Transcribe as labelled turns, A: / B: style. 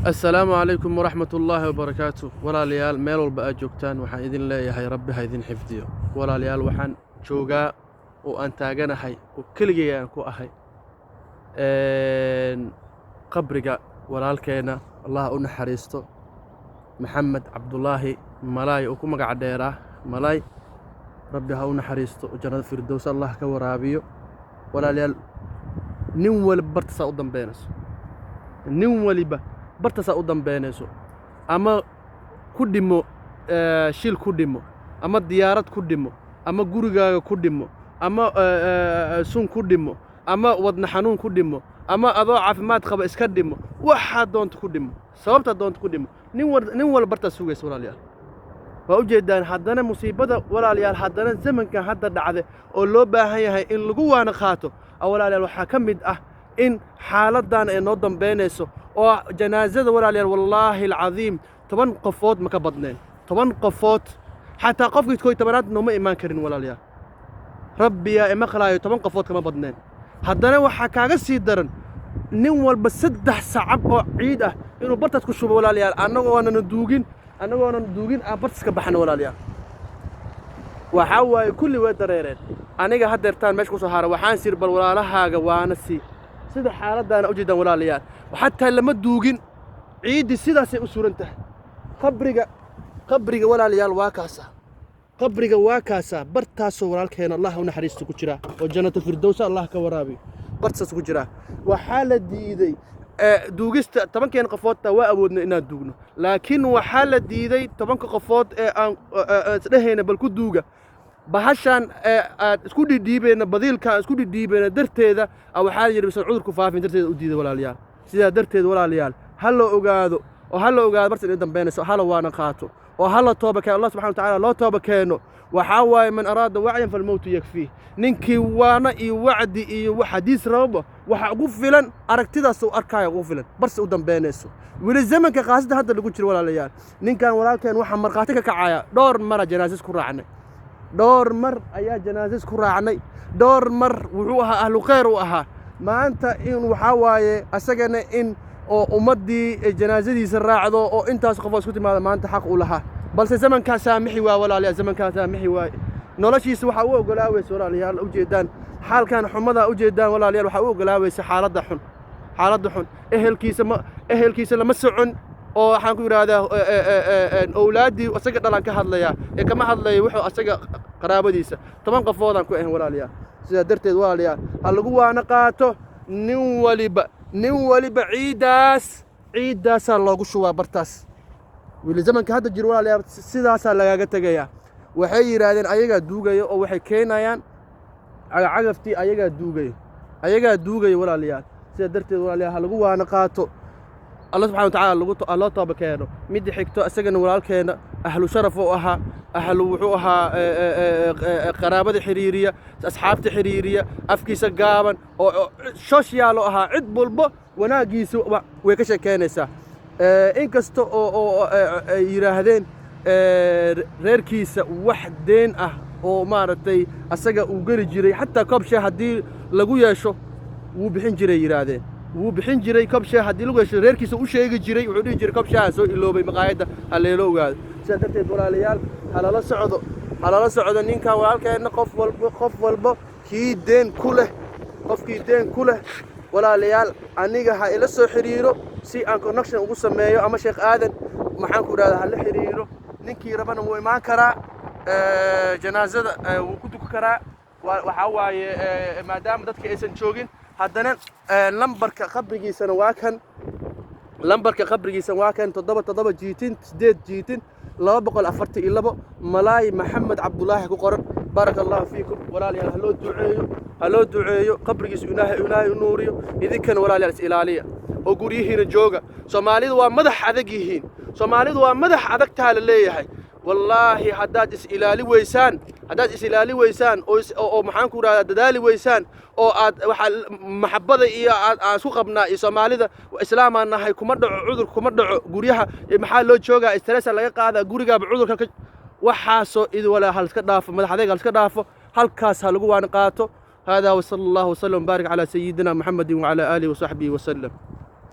A: Assalaamu calaykum waraxmat ullaahi wabarakaatu. Walaalayaal, meel walba aad joogtaan, waxaan idin leeyahay Rabbi ha idin xifdiyo. Walaalayaal, waxaan joogaa oo aan taaganahay oo keligay aan ku ahay qabriga walaalkeenna, Allah u naxariisto, Maxamed Cabdulaahi Malaay oo ku magac dheeraa Malaay. Rabbi ha u naxariisto oo jannada Firdows Allah ka waraabiyo. Walaalayaal, nin waliba bartasaa u dambeynayso, nin waliba bartaasaa u dambeynayso. Ama ku dhimo shil ku dhimo, ama diyaarad ku dhimo, ama gurigaaga ku dhimo, ama sun ku dhimo, ama wadna xanuun ku dhimo, ama adoo caafimaad qaba iska dhimo. Waxaa doonta ku dhimo, sababtaa doonta ku dhimo, nin walba bartaas sugaysa. Walaalayaal, waa u jeedaan haddana musiibada. Walaalayaal, haddana zamankan hadda dhacda oo loo baahan yahay in lagu waana qaato, walaalayaal, waxaa ka mid ah in xaaladdan ay noo dambaynayso oo janaasada. Walaalayaal, wallaahi alcadiim, 10 qofood ma ka badneen, 10 qofood. Xataa qofkii 11aad nooma imaan karin. Walaalayaal, Rabbiyaa imaqlaayo, 10 qofood kama badneen. Haddana waxaa kaaga sii daran nin walba 3 sacab oo ciid ah inuu bartaas ku shubo. Walaalayaal, annagoonan duugin aan bartaas ka baxno. Walaalayaal, waxaa waaye kulli way dareereen. Aniga haddeertaan meesha ku soo hara, waxaan sir bal walaalahaaga waana sii sida xaaladdaana u jeedaan. Walaalayaal, xataa lama duugin, ciiddii sidaasay u suran tahay qabriga. Qabriga, walaalayaal, waa kaasa. Qabriga waa kaasaa. Bartaasoo walaalkeena, Allah u naxariisto, ku jiraa oo jannatu firdowsa Allah ka waraabiyo, bartaas ku jiraa. Waxaa la diiday duugista 10keen qofoodta. Waa awoodna inaan duugno, laakiin waxaa la diiday 10ka qofood ee aan isdhehayna bal ku duuga bahashaan aad isku dhidhiibayna, badiilka aan isku dhidhiibayna darteeda. Waxaa la yidhi bisan cudurku faafin darteeda u diiday. Walaalayaal, sidaa darteed, walaalayaal, ha la ogaado oo ha la ogaado barta inay dambaynayso. Hala waana qaato oo hala tooba keeno. Allah subxana watacaala loo tooba keeno. Waxaa waaye من أراد وعيا فالموت يكفيه. Ninkii waana iyo wacdi iyo xadiis rababa, waxa ugu filan aragtidaas uu arkaayo ugu filan barse u dambaynayso. Weli zamanka qaasida hadda lagu jiro, walaalayaal, ninkan walaalkeen waxaa markhaati ka kacaya dhowr mara janaasas ku raacnay, dhowr mar ayaa janaasas ku raacnay, dhowr mar wuxuu ahaa ahlu khayr u ahaa. Maanta in waxaa waaye asagana in oo ummaddii janaasadiisa raacdo oo intaas qofoo isku timaada maanta xaq u lahaa, balse zamankaa saamixi waa. Walaalayaal, zamankaa saamixi waaye. Noloshiisa waxaa u ogolaaweysa, walaalayaal, ujeedaan xaalkan xumadaa ujeedaan. Walaalayaal, waxaa u ogolaaweysa xaaladda xun, xaaladda xun. Ehelkiisa ma ehelkiisa lama socon oo waxaan ku yidhaahdaa owlaaddii asaga dhalan ka hadlayaa ee kama hadlaya wuxuu asaga qaraabadiisa. 10 qofoodaan ku ahayn. Walaalayaal, sidaa darteed, walaalayaal, ha lagu waana qaato. Nin waliba, nin waliba ciiddaas, ciiddaasaa loogu shubaa bartaas. Weli zamanka hadda jiro, walaalayaal, sidaasaa lagaaga tegayaa. Waxay yidhaahdeen ayagaa duugaya oo waxay keenayaan cagacagaftii, ayagaa duugaya, ayagaa duugaya. Walaalayaal, sidaa darteed, walaalayaal, ha lagu waana qaato. Allah subxana watacala lagu loo tooba keeno. Midda xigto, isagana walaalkeena ahlu sharaf u ahaa, ahlu wuxuu ahaa qaraabada xiriiriya, asxaabta xiriiriya, afkiisa gaaban oo social u ahaa. Cid walbo wanaaggiisa way ka sheekeynaysaa. Inkasta oo ay yidhaahdeen reerkiisa wax deen ah oo maaragtay asaga uu geli jiray, xataa koob shee haddii lagu yeesho wuu bixin jiray, yidhaahdeen wuu bixin jiray. Koob shee haddii lagu yeesho reerkiisa u sheegi jiray, wuxuu dhihi jiray: "Koob sheeha soo iloobay maqaayadda, ha leelo ogaado." Sidaa darteed, walaalayaal, ha lala socdo, ha lala socdo ninkan walaalkeenna. Qof walbo, qof walbo kii deen ku leh, qofkii deen ku leh, walaalayaal, aniga ha ila soo xiriiro si aan connection ugu sameeyo, ama Sheekh Aadan, maxaan ku idhahdaa, ha la xiriiro. Ninkii rabana wuu imaan karaa, janaasada wuu ku tukan karaa. Waxaa waaye maadaama dadka aysan joogin haddana, lambarka qabrigiisana waa kan, lambarka qabrigiisa waa kan: 77 jiitin 8 jiitin 242, Malaay Maxamed Cabdulaahi ku qoran. Baaraka allahu fiikum. Walaalayaal, ha loo duceeyo, ha loo duceeyo, qabrigiisu Ilaahay u nuuriyo. Idinkana, walaalayaal, is ilaaliya oo guryihiina jooga. Soomaalidu waa madax adag yihiin, Soomaalidu waa madax adagtaa la leeyahay. Wallaahi, haddaad is ilaali weysaan, haddaad is ilaali weysaan oo maxaan ku idhahdaa, dadaali weysaan oo aad waxaa maxabbada iyo aad aan isku qabnaa iyo Soomaalida islaamaan nahay, kuma dhaco cudur, kuma dhaco. Guryaha maxaa loo joogaa? Stress laga qaadaa gurigaaba cudurka ka waxaasoo idi. Walaa haliska dhaafo madax adeeg, haliska dhaafo. Halkaas ha lagu waana qaato. هذا وصلى الله وسلم وبارك على سيدنا محمد وعلى آله وصحبه وسلم.